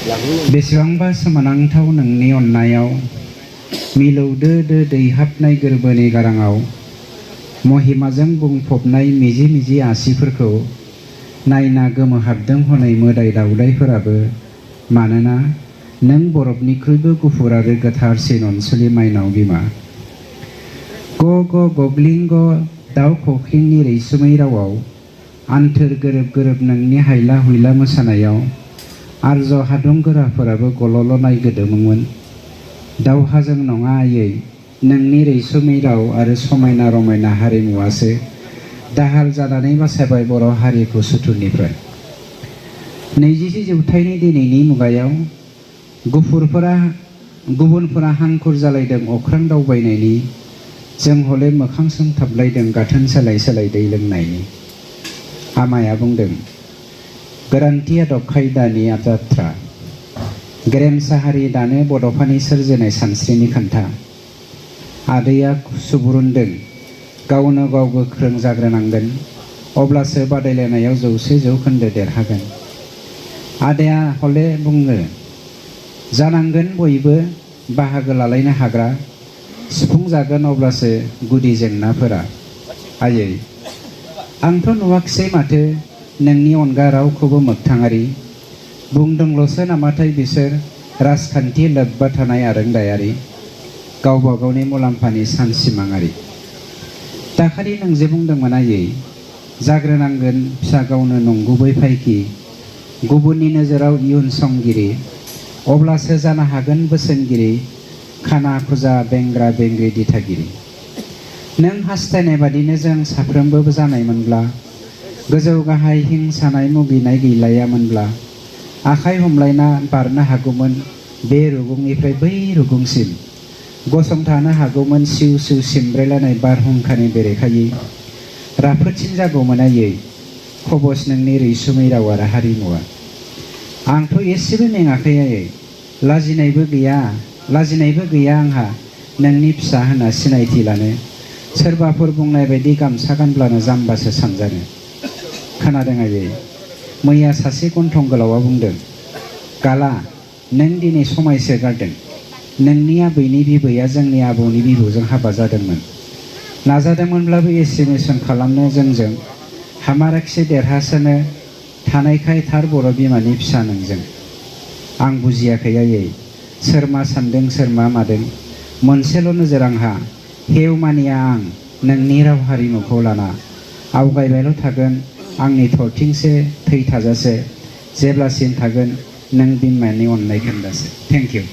बेसेबांबा सोमोनांथाव नोंनि अननायाव मिलौदो दो दैहाबनाय गोरबोनि गाराङाव महिमाजों बुंफबनाय मिजि मिजि आसिफोरखौ नायना गोमोहाबदों हनै मोदाय दावदायफोराबो। मानोना नों बरफनिख्रुइबो गुफुर आरो गोथारसिन अनसुलि माइनाव बिमा। ग ग गग्लिं ग दाउ खख्लिंनि रैसुमै रावाव आन्थोर गोरोब गोरोब नोंनि हायला हुइला मोसानायाव आर्ज हादंगोराफोराबो गल'ल' नायगोदोमोन। दावहाजों नङा आयै नोंनि रैसुमै राव आरो समायना रमायना हारिमुवासो दाहाल जानानै बासायबाय बर' हारिखौ सुथुरनिफ्राय। 20 जौथाइनि दिनैनि मुगायाव गुबुनफोरा हांखुर जालायदों अख्रां दावबायनायनि, जों हले मोखां सोंथाबलायदों गाथोन सोलाय सोलाय दै लोंनायनि। आमाया बुंदों गोरान्थि आदब खायदानि जात्रा, गेरेमसा हारि दानो बड'फानि सोरजिनाय सानस्रिनि खोन्था। आदैया सुबुरुनदों गावनो गाव गोख्रों जाग्रोनांगोन, अब्लासो बादायलायनायाव 100% देरहागोन। आदाया हले बुङो जानांगोन बयबो बाहागो लालायनो हाग्रा, सुफुंजागोन अब्लासो गुदि जेंनाफोरा। आयै आंथ' नुवाखिसै माथो नोंनि अनगा रावखौबो मोगथाङारि, बुंदोंल'सो नामाथाय बिसोर राजखान्थि लोब्बा थानाय आरोंदायारि, गावबा गावनि मुलाम्फानि सानसिमाङारि। दाखालि नों जे बुंदोंमोन आयै जाग्रोनांगोन फिसा गावनो नंगुबै फायखि, गुबुननि नोजोराव इयुन संगिरि, अब्लासो जानो हागोन बोसोनगिरि, खाना खुजा बेंग्रा बेंग्रि दिथागिरि। नों हास्थायनाय बादिनो जों साफ्रोमबो जानायमोनब्ला, गोजौ गाहाय हिंसानाय मुगैनाय गैलायामोनब्ला, आखाइ हमलायना बारनो हागौमोन बे रुगुंनिफ्राय बै रुगुंसिम, गसंथानो हागौमोन सिउ सिउ सिमब्रायलायनाय बारहुंखानि बेरेखायै। राफोदसिन जागौमोन आयै खबस नोंनि रैसुमै राव आरो हारिमुवा। आंथ' एसेबो मेङाखै आयै, लाजिनायबो गैया आंहा नोंनि फिसा होनना सिनायथि लानो। सोरबाफोर बुंनाय बायदि गामसा गानब्लानो जाम्बासो सानजानो। खोनादों आयै मैया सासे गन्थं गोलावा बुंदों गाला नों दिनै समायसो गारदों, नोंनि आबैनि बिबैया जोंनि आबौनि बिबौजों हाबा जादोंमोन, नाजादोंमोनब्लाबो एस्टिमेसन खालामनो जोंजों हामाराखिसै देरहासोनो थानायखाय थार बर' बिमानि फिसा नोंजों। आं बुजियाखै आयै सोर मा सान्दों सोर मा मादों, मोनसेल' नोजोर आंहा हेव मानिया आं नोंनि राव हारिमुखौ लाना। आवगायबायल' थागोन आंनि थरथिंसे थै थाजासे, जेब्लासिम थागोन नों बिमानि अननाय खोन्दासे। Thank you.